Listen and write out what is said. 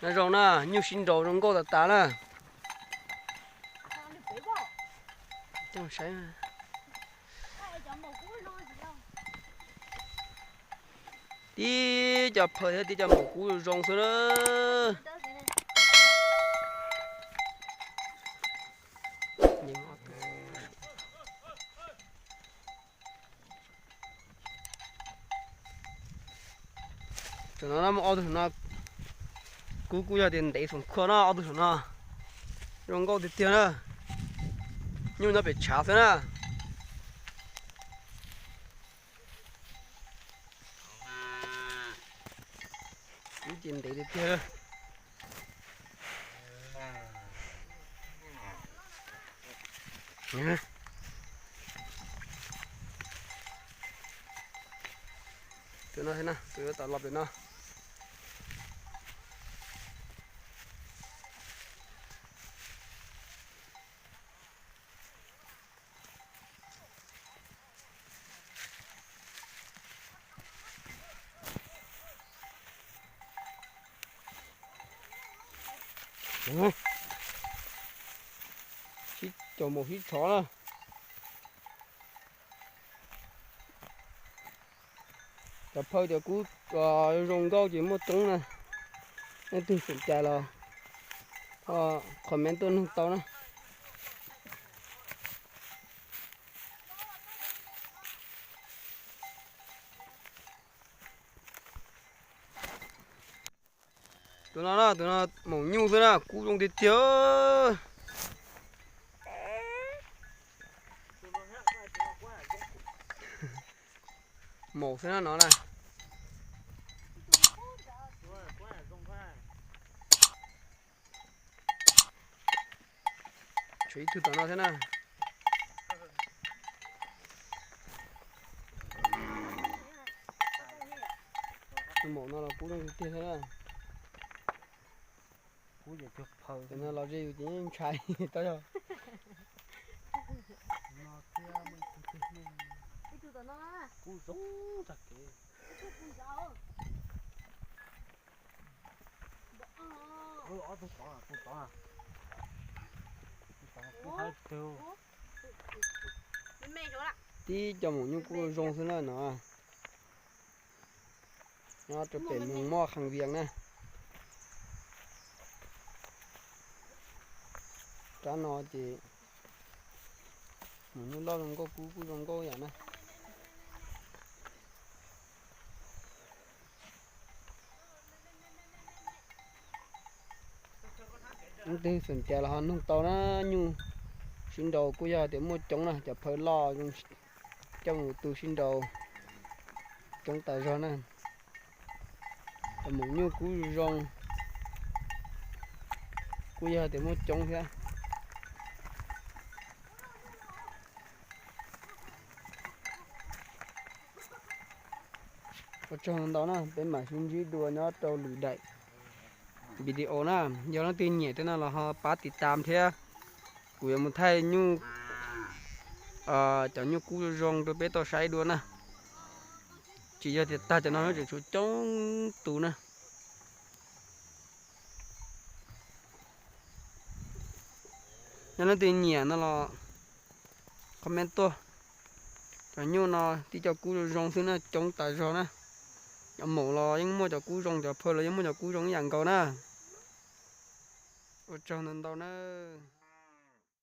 No zoo na, nyuj sib nraus zoo nkauj tas tas na. Tib cov phaw thiab tib cov maum kub zoo xwb na. Tam no muaj ob tug no, kub kuj yog tias ntev xoom khuaj no, ob tug saum no zoo nkauj tiag tiag na. Nyuj nyob pem tshav xwb na. Ib ce ntev tiag tiag. Tus no, tus yuav tawm los pem no. Sib caum maum sib tshov na. Cov phaw cov kub zoo nkauj ces muaj coob na. Leej twg xom cai los comment tuaj nug tau na. Tus no na, tus no maum nyuj xwb na, kub zoo tiag tiag. Maum xwb na no na. Tshuav ib tug tom no thiab na. Tus maum no los kub zoo tiag tiag thiab na. Cov no los ze yus ces yeej ntshai tau yog. Tib co maum nyuj kub zoo xwb na no. Nyob rau pem moos moj Khang Vias na. Rab no ces maum nyuj loj zoo nkauj kub kuj zoo nkauj yam na. Leej twg xom cai los ho nug tau na, nyuj sib nraus kuj yog tias muaj coob na, cov phaw loj zoo coj mus tu sib nraus coob tas zog na. Cov maum nyuj kub zoo kuj yog tias muaj coob thiab. Ua tsaug ntau na, peb mam sib ntsib dua nyob rau lwm daim video na. Yog leej twg nyiam tej no los ho pab tiv tam thiab. Kuv yuav mus thaij nyuj, cov nyuj kub zoo rau peb tau saib dua na. Tsis yog tias tag cov no, tseem tshuav coob tus na. Yog leej twg nyiam no los comment tuaj. Cov nyuj no tib co kub zoo zoo xwb na, coob tas zog na. Cov maum los yeej muaj cov kub zoo, cov phaw los yeej muaj cov kub zoo ib yam nkaus na. Ua tsaug ntau ntau na.